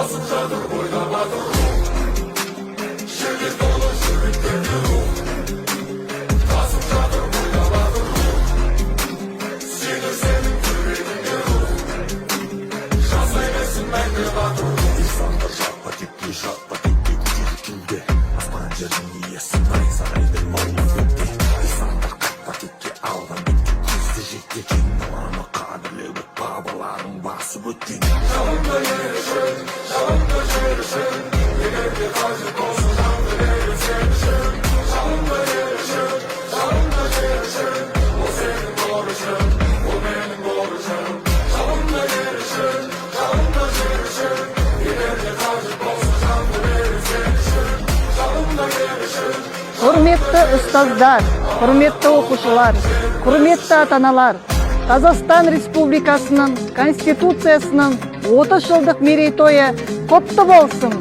Тасып жатыр бойда батыр рух, жігер толы жүректерде рух. Тасып жатыр бойда батыр рух, сүйдір сенің жүрегіңде рух. Жасай берсін мәңгі батыр рух. Инсандар жатпа текке, жатпа текке, көтеріп кеуде. Аспан жердің иесі найзағайдай лаулап бетте. Инсандар қайтпа текке, алған бетке көзді жетте. Кең даланы қадірлеп бабаларың басып өткен. Жалынды ел үшін, жалынды жер үшін, егер де қажет болса, жанды берем сен үшін. Жалынды ел үшін, жалынды жер үшін, ол сенің борышың, ол менің борышым. Жалынды ел үшін, жалынды жер үшін, егер де қажет болса, жанды берем сен үшін. Жалынды ел үшін. Құрметті ұстаздар, құрметті оқушылар, құрметті ата-аналар, Қазақстан Республикасының Конституциясының 30 жылдық мерейтойы құтты болсын!